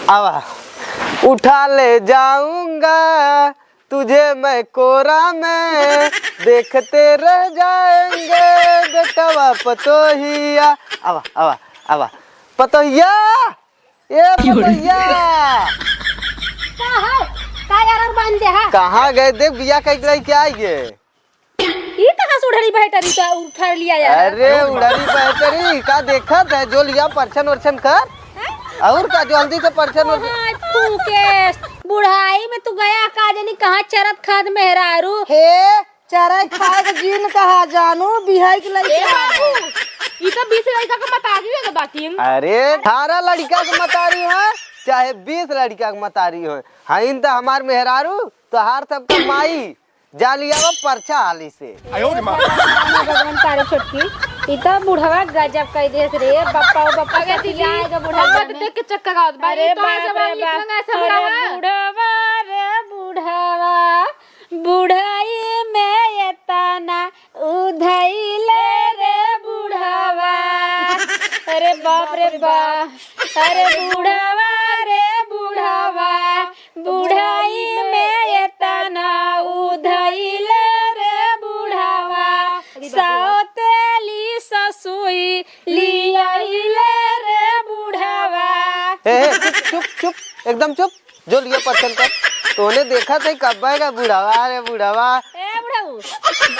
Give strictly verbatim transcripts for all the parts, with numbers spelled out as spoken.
आवा, उठा ले जाऊंगा तुझे मैं कोरा में, देखते रह जाएंगे बेटवा पतोहिया। आवा, आवा, आवा। पतोहिया, ए पतोहिया। का है? का यार और बांध दे हा? कहाँ गए? देख, बिया कई के आई गे। ई कहाँ से उड़री बहटरी का उठा लिया यार? अरे, उड़री बहटरी का देखत है, जो लिया परछन वरछन कर। हैं? और का, जल्दी से परछन वरछन। हाँ, फूके। बुढ़ाई में तू गया का जानी कहाँ चरत खात मेहरारू। हे, चरे खाए के जीन कहा जानू, बिहाई के लइका। ए बाबू, ई तो बीस लड़का के मतारी है बाकिन। अरे, अठारह लड़का के मतारी हो, चाहे बीस लड़का के मतारी हो, हईन त हमार मेहरारू, तोहार सबका माई। जा लियावा परछा हाली से। आयो रे माँ। भगवान, भगवान तारे छोटकी, ई त बुढ़वा गजब कई देस रे, बप्पा ओ बप्पा, अरे दीदी, सतिया आएगा बुढ़वा हम में। देख के चक्कर आवत बा, अरे ई तो बाप रे जवानी बाप, इतना ऐसा अरे बुढ़वा। बुढ़वा रे बुढ़वा, बुढ़ाई में एतना उधइले रे बुढ़वा। अरे बाप रे बाप, अरे बुढ़वा रे बुढ़वा, बुढ़ाई में एतना उधइले रे बुढ़वा, सौतेली ससुई लियाइले रे बुढ़वा। ए, ए, चुप, चुप, चुप, एकदम चुप। जो लिया परछन कर, तोने देखा थे कब्बे का बुढ़वा रे बुढ़वा। ए बुढ़ऊ,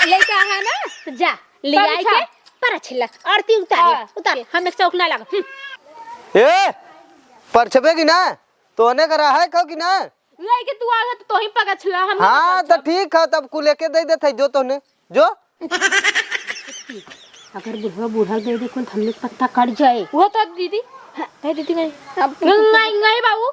लइका है ना, तो जा, ले आई परछा। के परछ ला, आरती उतार ला, हाँ। उतार ला, हम एक चौक ना लागब। हम्म। ए, परछबे की ना, तोने करा है खाओ कि ना? लइके तू आ गया तो तोही पगछ ला, हम ना हाँ, तो परछब। ठीक है, तब कुल एके दे देते जो तोने, जो। अगर बुढ़वा बूढ़ा दे दे कुल, तो हमने पत्ता कट जाए। वो तो दीदी, हाँ, दे दीदी नहीं। अब नहीं, नहीं बाबू,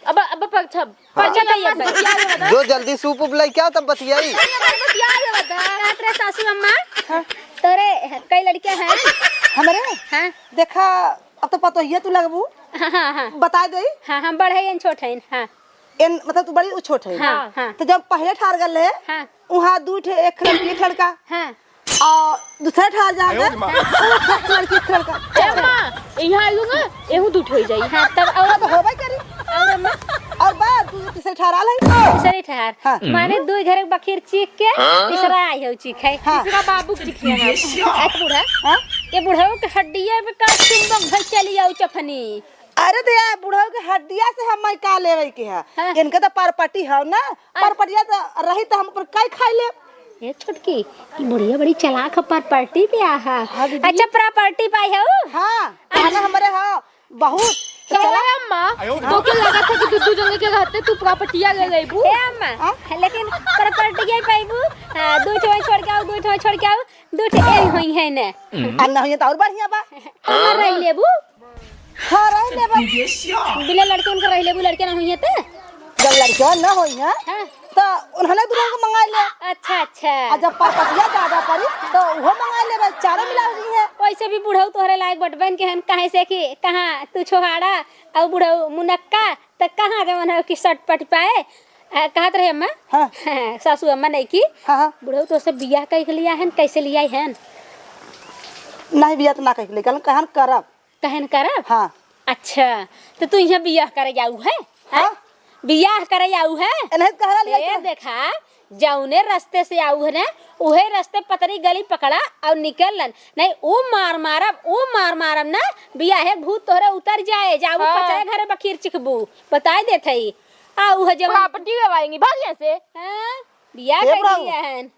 अब, अब परछब। हाँ। परछा तो ये बतिया ले बता। जो जल्दी सूप उप लइके आओ, तब बतियाई। अरे, बतिया ले बता। कहत रहे सासू अम्मा, हाँ। तोरे कई लड़के हैं? हमरे? हाँ। देखा, अब तो पतोहिया तू लगबू। हाँ, हाँ, हाँ। बता दे। हाँ, हम बड़े हैं, छोट हैं, हाँ। एन, मतलब, तू बड़ी, उ छोट है। हाँ, हाँ। तो जब पहले ठार गल रहे, हाँ। उहाँ दू ठे, एक लड़की, एक लड़का। हाँ। और दूसरा ठार जाके, आयो रे माँ। उ एक लड़की, एक लड़का। ए माँ, यहाँ आलू ना, एहू दू ठो हो जाई। हाँ, तब और हाँ, तो होबे करी। और अम्मा? और बा, तू तीसरे ठार आल है। तीसरे ठार। हाँ। माने दू घर के बखीर चीख के, हाँ। तीसरा आई हो चीख है। हाँ। तीसरा बाबू के चीख है। ए बूढ़ा, हाँ? ये बुढ़ऊ के हड्डिया पे का चुंबक भर चली आऊ चफनी। अरे दया, बुढ़ऊ के हड्डिया से हम का लेवे के है? हाँ। इनके तो परपटी हव ना, हाँ। परपटिया तो रही तो हम अपन काई खाई ले। ए छोटकी, ई बुढ़िया बड़ी चालाक है, परपटी पे आ है। हाँ दीदी। अच्छा, प्रॉपर्टी पाई है उ? हाँ, कहना हमरे है बहुत। तो चलो चला। अम्मा, आयो। तो के लगा था कि दू दू जने के रहते तू प्रॉपर्टिया ले लेबू? ए अम्मा, हाँ? लेकिन प्रॉपर्टी के पाइबू? हाँ, दू ठो छोड़ के आओ, दू ठो छोड़ के आओ, दू ठो ए होई है ने। आ ना होई तो और बढ़िया बा। अम्मा रह लेबू? हाँ, रह लेबा। बिना लड़के उनका रह लेबू, लड़के ना होइहे त? जब लड़के ना होइहे, हाँ। त उन्हने दुल्हन को मंगा ले। अच्छा, अच्छा। आ जब परपटिया ज्यादा पड़ी, त उहो मंगा लेबे, चारों मिला हुई है। वैसे भी बुढ़ऊ तोहरे लायक बटबन के हन, काहे से कि कहाँ तू छोहाड़ा, अउ बुढ़ऊ मुनक्का, त कहाँ जवन है कि सट पट पाए। आ, कहत रहे अम्मा, हाँ। सासू अम्मा नहीं की, हाँ, हाँ। बुढ़ऊ तो से बियाह कई के लिया हन, कैसे लिया हन? नहीं, बियाह तो ना कई के लिए, कहन, कहन करब। कहन करब? हाँ। अच्छा, तो तू यहाँ बियाह करे जाऊ है? हैं? हाँ। बियाह करे जाऊ है? ए, नहीं तो कहला लिया ए, तो। देखा, जौने रास्ते से आऊ है ना, उहे रास्ते पतरी गली पकड़ा और निकल लन। नहीं, ऊ मार मारब, ऊ मार मारब ना, बियाहे भूत तोहरे उतर जाए, जाऊ हाँ। पचाए घरे बखीर चिखबू, बताई देत हई। आ, उहे जवन प्रॉपर्टी गवाएंगी, भाग यहाँ से। हाँ, बियाह ए, कर प्रभु। लिया है।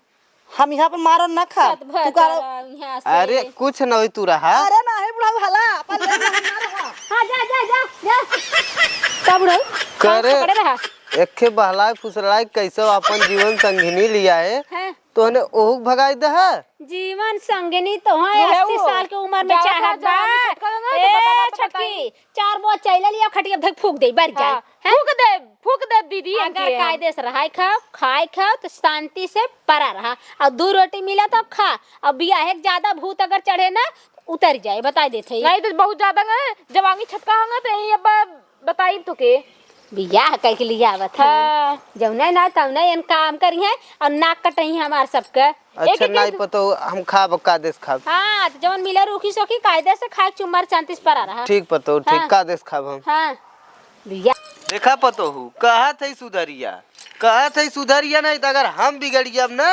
हम यहाँ पर मारन ना खा। रात भर तू का चला यहाँ से। अरे, कुछ न होई, तू रहा। अरे, ना है बुढ़ऊ हला, अपन ले ना, हम ना रहा। हाँ, जा, जा, जा, जा। का बुढ़ऊ? करे, पकड़े रहा। एखे बहलाए फुसलाए कैसे अपन जीवन संगिनी लिया है, हाँ। तोहने ओहू भगाई दे है। जीवन संगिनी तो है, ये अस्सी वो साल के उम्र में जावा चाहत था, बा। जावा नहीं सकता ना, तो ए, बता, बता, छोटकी, बताई। चार बोझ चैले लिया, खटिया धक फूक दे, बर जाए। हाँ, हैं? फूक दे, फूक दे दीदी, अगर इनके हम। कायदे से रहाई खाओ, खाए खाओ, तो शांति से परा रहा। और दू रोटी मिला तो खा। और बियाहे के ज्यादा भूत अगर चढ़े ना, तो उतर जाए, बताई देत है। नहीं तो बहुत ज्यादा ना, जब आंगी छटका होगा तो यही अब बताई तो के। बियाह कई के लिए आवत है। हाँ। जौने ना तौने एन काम करी है और नाक कटही हमार सबके। अच्छा, एक, एक, नाई एक। पतो, हम खाब, कायदे से खाब। हाँ, तो जौन मिले रूखी सोखी, कायदे से खाए, चुम्मार चांती से परा रहा। ठीक पतो, ठीक, हाँ। कायदे से खाब हम। हाँ। भैया। देखा पतोहू, कहत है सुधरिया, कहत है सुधरिया, नहीं तो अगर हम बिगड़ जाब ना,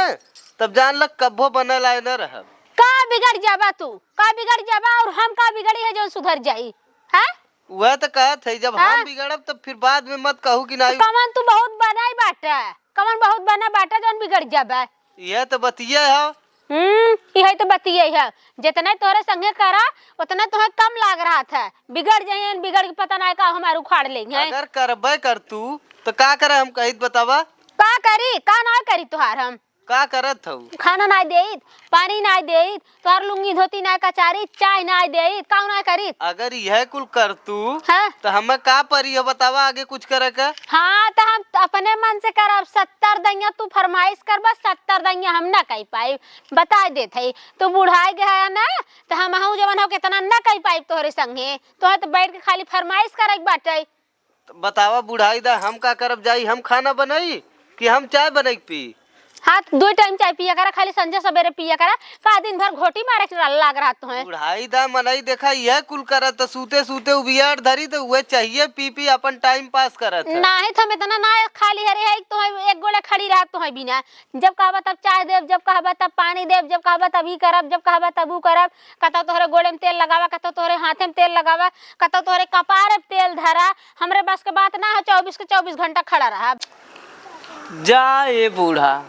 तब जान ल कब्बो बने लाए न रहब। का बिगड़ जाबा तू? का बिगड़ जाबा और हम का बिगड़ी है जौन सुधर जाई? हैं? वह तो कहत है, जब हाँ? हम बिगड़ब तब फिर बाद में मत कहू कि तो नहीं। कमन तू बहुत बनाई बाटे, कमन बहुत बना बाटे जौन बिगड़ जाबा। यह तो बतिये है। हम्म, यही तो बतिये है। जितने तोहरे संगे करा, उतने तोहे कम लाग रहत है। बिगड़ जाइहन, बिगड़ के पता नाहीं का हमार उखाड़ लेइहैं। अगर करबे कर तू, तो का करे हम कहित बतावा? का करी, का नाहीं करी तोहार हम? का करत हऊ? खाना नाहीं देइत, पानी नाहीं देइत, तोहार लुंगी धोती नाहीं कचारी, चाय नाहीं देइत, का नाहीं करीत? अगर यह कुल कर तू, हाँ। तो हमें का परी हो बतावा आगे कुछ करे के? हाँ, तो हम त अपने मन से करब, सत्तर दइया तू फरमाइश करबा, सत्तर दइया हम ना कह पाई। बताइ देत हई, तू बुढ़ाइ गया है ना, त हमहू जवन हो केतना न कहि पाइब तोहरे संगे। तोहे त बैठ के खाली फरमाइश करइ के बाटइ। त बतावा बुढ़ाइ दा, हम का करब जाई, हम खाना बनई कि हम चाय बनई के पी? हाँ, त दुइ टाइम चाय पिया करा, खाली संझा सबेरे पिया करा। का दिन भर घोटी मारे के लाग रहत तोहे? बुढ़ाइ दा मनई देखा, इहे कुल करत, त सूते सूते उबियार धरी, त उहे चाहिए पी पी अपन टाइम पास करत है। नाहीं, त हम एतना ना खाली हरे है, तोहे एक गोड़े खड़ी रहत तोहे बिना। जब कहबा तब चाय देब, जब कहबा तब पानी देब, जब कहबा तब ई करब, जब कहबा तब ऊ करब। कतौ तोहरे गोड़े में तेल लगावा, कतौ तोहरे हाथे में तेल लगावा, कतौ तोहरे कपारे में तेल धरा। हमरे बस के बात ना हो, चउबीस के चउबीस घंटा खड़ा रहब। जा ए बूढ़ा,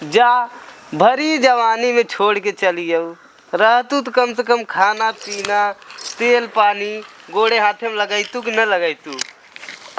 जा, भरी जवानी में छोड़ के चली आऊ। रहतू त कम से कम खाना पीना, तेल पानी, गोड़े हाथे में लगैतू कि न लगैतू?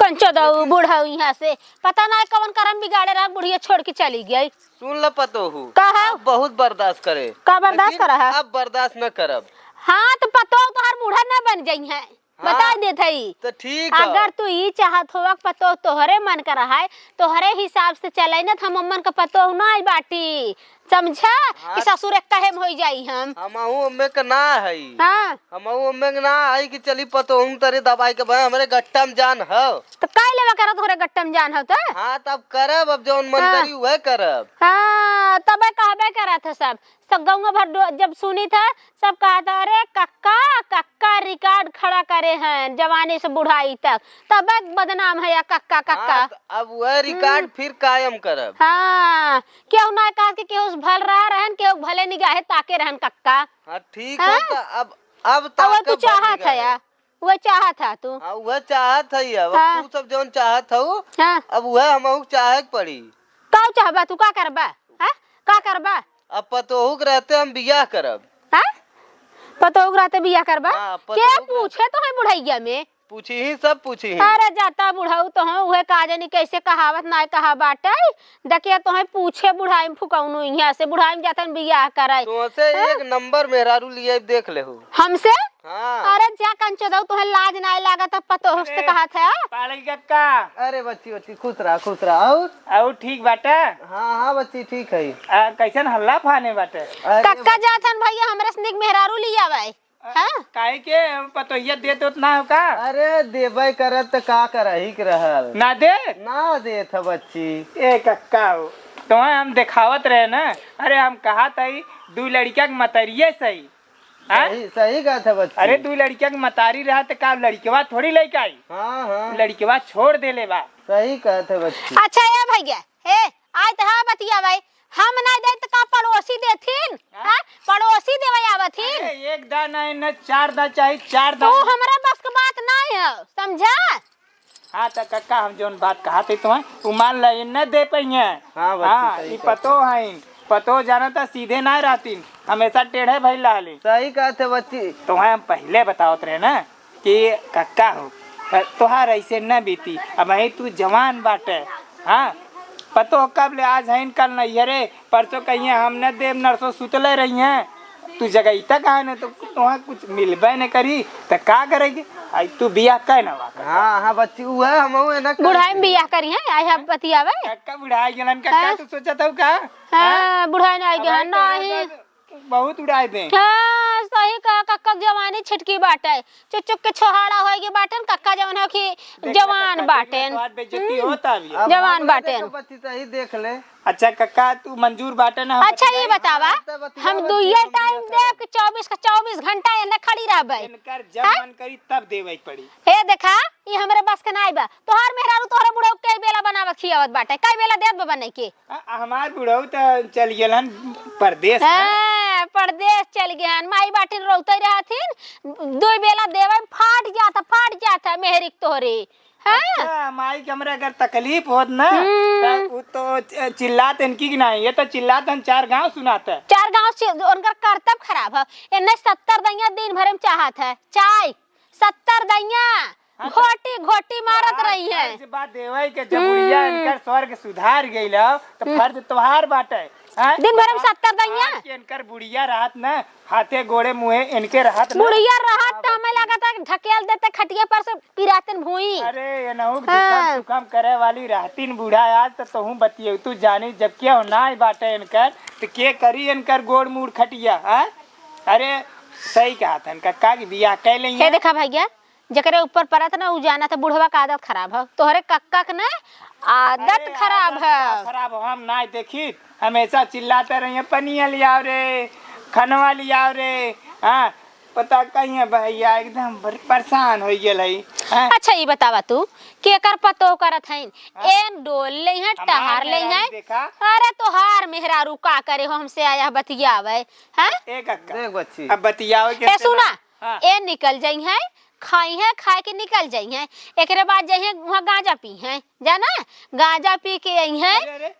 कंचो दऊ, बुढ़ऊ इहाँ से। पता नाहीं कवन करम बिगाड़े रहा, बुढ़िया छोड़ के चली गई। सुन ल पतोहू, का है? अब बहुत बर्दाश्त करे। का बर्दाश्त लेकिन करा है? अब बर्दाश्त न करब। हाँ, त पतोह तोहार बूढ़ा न बन जइहैं। हाँ, बताइ देत हई। त ठीक है। अगर तू ई चाहत होवा कि पतोह तोहरे मन क रहइ, तोहरे हिसाब से चलइ न, त हम अम्मन क पतोह नाहीं बाटी। समझा? हाँ। कि ससुर एक कहे में होइ जाई हम। हमहू अम्मे क ना हई। हाँ। हमहू अम्मे क ना हई कि चली पतोहू तरे दबाइ के बहे, हमरे गट्टा में जान हौ। त काहे लेवा करत तोहरे गट्टा में जान हौ त? हाँ, त अब करब, अब जौन मन हाँ। करी उहे करब। हाँ, तबे कहबे करत ह सब। सब गउँवा भर डो-, जब सुनित ह, सब कहत ह, "अरे कक्का, कक्का रिकॉर्ड खड़ा करे हैं जवानी से बुढ़ाई तक।" तबे बदनाम है या कक्का, कक्का। हाँ, त अब उहे रिकॉर्ड हम्म। फिर कायम करब। हाँ, केहू ना कहत कि केहू से भल रहा रहन, केहू भले निगाहे ताके रहन कक्का। हाँ, ठीक हाँ? हो, त अब, अब अब तू ताकब चाहत निगाहे। है या? उहे चाहत ह तू? हाँ, उहे चाहत हई अब। अब हाँ। तू सब जौन चाहत हऊ, हाँ। अब उहे हमहू के चाहे के पड़ी। का चाहबा तू, का करबा? हाँ? का करबा? अब पतोहू के रहते हम बियाह करब। हाँ? पतोहू के रहते बियाह करबा? हाँ, के पतोहू के पूछे तोहे बुढ़इया में? पूछी ही, सब पूछी ही। अरे जाता बुढ़ऊ तोहू, उहे का जानी कैसे कहावत नाहीं कहा बाटइ। देखिया तोहे पूछे बुढ़ाई में फुकौनू इहाँ से, बुढ़ाई में जातन बियाह करइ। तोहसे हाँ? एक नंबर मेहरारू लियाइब देख लेहू। हमसे? हाँ। अरे जा कंचो दऊ, तोहे लाज नाहीं लागत, अब पतोह से अरे, कहत ह। पाड़े कक्का। अरे बच्ची, बच्ची, खुश रहा, खुश रहा। और? और ठीक बाटे? हाँ, हाँ बच्ची, ठीक है। आ, कैसन हल्ला फाने बाटे? अरे कक्का बच्ची। जात हन भइया, हमरे से निक मेहरारू लियावइ। अ, हाँ? काहे के पतोहिया देत होत ना हो का? अरे देबइ करत त का करही के रहल? ना दे? ना देत ह बच्ची। ए कक्का हो, तोहे हम देखावत रहे ना। अरे हम कहत हई, दुइ लड़िका के मतरिये सही। हाँ? सही, सही कहत है बच्ची। अरे, दुइ लड़िका के मतारी रहा त का लड़िकवा थोड़ी लइके आई? हाँ, हाँ। लड़िकवा छोड़ देले बा। सही कहत है बच्ची। अच्छा, ए भइया, हे, आइ त हाँ बतिया भाई, हम नाहीं देत त का पड़ोसी देथिन? हाँ? हाँ? पड़ोसी देवइ आवथिन? अरे, एक दाना है न, चार दाना चाही, चार तू दाना। हमरा बस के बात नाहीं है, समझा? हाँ, त कक्का, हम जौन बात कहत हई तोहे, उ मान ल, ई न दे पइहें। हाँ, बच्ची, हाँ, सही ई कहत पतोह हई। हईन। पतोह जानत ह, सीधे नाहीं रहतीन, हमेसा टेढ़े भइल रहली। सही कहत है, बच्ची। तोहे हम पहिले बतावत रहे ना कि कक्का हो, तोहार अइसे न बीती। अबहीं तू जवान बाटे, हाँ? पतोह कब ले, आज हईन, कल नइहरे, परसों कहिहें हम न देब, नरसों सुतले रहिहें। तू जगइता काहे न, तो तोहे कुछ मिलबे न करी, त का करेगी? आई तू बियाह काहे न हुआ कर? हाँ, हाँ, बच्ची, उहे हमहू एना कर बुढ़ाई में बियाह करिहें, आई हम बतियावे। कक्का बुढ़ाई गेलन, कक्का हाँ? तू सोचत हऊ का? हाँ, हाँ? बुढ़ाई नाहीं अब गेलन, आई तो नाहीं। बहुत उड़ाई दे। हाँ, सही कहा, कक्का के जवानी छिटकी बाटे। चुक चुक के छोहाड़ा होइगे बाटेन, कक्का जवन हो कि देख ले जवान कक्का, देख ले, बाटेन। तोहार बेइज्जती हम्म, होता अभी। अब जवान हम ना बाटेन। देखब बच्ची, त ही देख ले। अच्छा कक्का, तू मंजूर बाटे ना, हम अच्छा, ये बतियाई। बतावा, हाँ, त बतिया हम बच्ची, दुइये हम टाइम बियाह देब करब। कि चउबीस का चउबीस घंटा एने खड़ी रहबे? इनकर जब हाँ? मन करी तब देवे के पड़ी। हे देखा, ये हमरे बस के नाई बा, तोहार मेहरारू तोहरे बुढ़ऊ के कई बेला बनावत खियावत बाटे, कई बेला देत बा बनई के? आ, हमार बुढ़ऊ त चल गेल हन परदेस में। हाँ, परदेस चल गए हन, माई बाटिन रोवते रहथिन, दुई बेला देवे में फाट जात, फाट जात है मेहरी के तोहरे। हाँ। अच्छा, माई के हमरे अगर तकलीफ होत ना, हम्म। त उ तो च-, चिल्लात इनकी की नाई, ये तो चिल्लात हन चार गांव सुनात है। चार गांव से उनकर करतब खराब है। एन्ने सत्तर दइया दिन भर में चाहत है, चाय, सत्तर दइया, हाँ, तो घोटी, घोटी मारत हाँ, रही है। फर्ज बा देवई के, जब बुढ़िया हम्म। इनकर स्वर्ग सुधार गइल हो, तो हम्म। फर्ज तोहार बाटे, हाँ? दिन भर में सत्तर दइया। आज के इनकर बुढ़िया रहत ना, हाथे गोड़े मुँहे इनके रहत ना। बुढ़िया रहत त हमें लागत है ढकेल देते खटिया पर से पिरातन भुई। अरे, एनहू के हाँ। दुखम सुखम करे वाली रहतिन बूढ़ा, आज त तोहू बतियौ, तू जानी जब केहू नाई बाटे इनकर, त के करी इनकर गोड़ मूड़ खटिया, हाँ? अरे, सही कहत हन, कक्का के बियाह कै लइहे। हे देखा भैया, जेकरे ऊपर परत ना, उ जानत है बुढ़वा का आदत खराब है। तोहरे कक्का के ना आदत अरे, खराब आदत है। का खराब हो, हम नाई देखी, हमेशा चिल्लाते रहिए, "पनिया लियाओ रे, खनवा लियाओ रे।" हाँ, पता कहीं है भैया, एकदम बर-, परेशान हो गेल है। हाँ। अच्छा, ई बतावा तू, केकर पतोह करत हईन? हाँ। एन डोल ले हैं, हमार टहार ले मेहरारू हैं। देखा। अरे, तोहार मेहरारू का करे हो, हमसे आया बतियावे, हैं? ए कक्का, देख बच्ची। अब बतियावे के ए, से सुना, ना। हाँ। ए निकल जाई हैं, खाई हैं, खाए के निकल जाई हैं, एकरे बाद जाई हैं, वहाँ गांजा पी हैं, जाना, गांजा पी के आई हैं। अरे, अरे,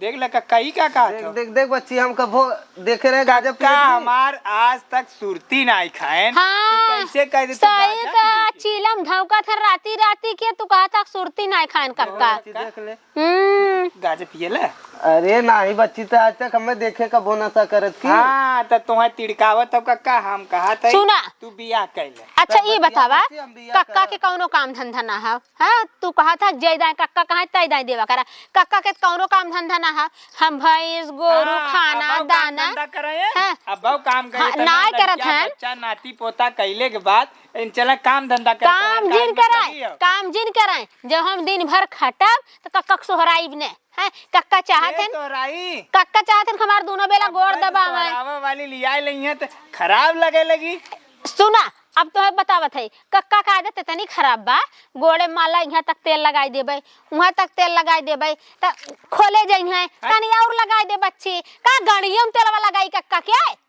देख ले कक्का, ई का कहत देख, हो? देख, देख बच्ची, हम कभो देखे रहे गांजा कक्का पियत भी? हमार आज तक सुरती नाई खाएन, तू हाँ, कैसे कह दे तू सही गांजा का पिए के? चीलम धौका था राती राती के, तू कहा था सुरती नाई खाएन कक्का। बच्ची देख ले। हम्म। गांजा पियला? अरे नाही बच्ची, त आज तक हमें देखे कबो नशा करत की। हाँ, त तोहे तिड़कावत हो कक्का, हम कहत हई, सुना। तू बियाह कर ले। अच्छा, तब ई बतिया बतावा, बच्ची, हम बियाह कक्का करब। के कौनो काम धंधा ना है? हाँ, तू कहत है जय दाएं, कक्का कहाँ तय दाएं देवा करा। कक्का के कौनो काम धंधा ना है। हम भैंस, गोरू, हाँ, खाना, अब काम दाना। धंधा करे हैं, हाँ। अब काम करे हाँ, त ना नाय करत लड़किया, हैं। बच्चा, नाती, पोता कैले के बाद इन चला काम धंधा करे, काम तोहार जिन काम करे, मतलब ई है। काम जिन करे। जब हम दिन भर खटब, त कक्का के सोहराइब ने। हैं, कक्का चाहत ए, हन, सोहराई। कक्का चाहत हन, हमार दोनों बेला अब गोड़ बस दबावे। सोहरावा वाली लियाए लई है, त खराब लगे लगी। सुना, अब तोहे बतावत है, कक्का का आदत इतनी खराब बा, गोड़े माला यहाँ तक तेल लगाई देबे, वहाँ तक तेल लगाई देबे, त खोले जइहे, हैं? तनी और लगाई दे बच्ची, का गड़ियों में तेलवा लगाई कक्का के?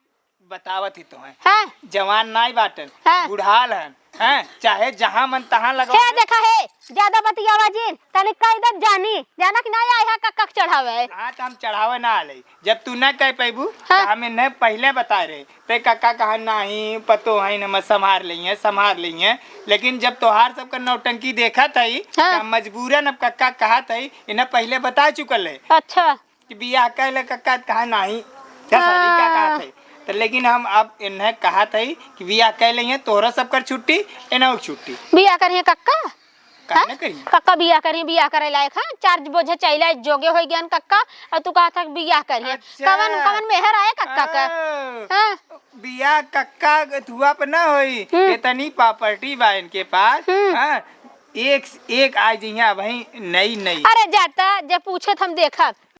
बतावत ही तोहे। हाँ। जवान नाई बाटन, हाँ। बुढ़ाल हन, हैं? चाहे जहाँ मन तहाँ लगाओ। हे देखा हे, ज्यादा बतियावा जिन, तनी कह दे जानी, जाना कि नाई आए है कक्का के चढ़ावे। हाँ, त हम चढ़ावे ना आले। जब तू ना कह पैबू, हाँ। त हम इन्हें पहले बता रहे। ते कक्का कहा नाही, पतो है, हम संभार लेंगे, संभार लेंगे। लेकिन जब तोहार सबका नौटंकी देखत है, हाँ। त मजबूरन अब कक्का कहत है, इन्हें पहले बता चुकल है। अच्छा। कि बियाह कैले कक्का कहा नाही, क्या सारी का हाँ। कहत है। त लेकिन हम अब इन्हें कहत है कि बियाह कैले हैं, तोहरा सबकर छुट्टी, इन्हें छुट्टी। बियाह करिए कक्का? काहे हाँ? ना करी? कक्का बियाह करिए, बियाह करे लायक है, चार बोझे चैला जोगे हो गया कक्का, और तू कहत है बियाह करिए। अच्छा। कवन, कवन मेहर आए कक्का का? ओ, हाँ? बियाह कक्का के धुआ पे ना होई, हम्म। इतनी property बा इनके पास, हम्म। हाँ? एक, एक आ जइहे भाई, नई, नई। अरे जाता, जब पूछत हम देखब,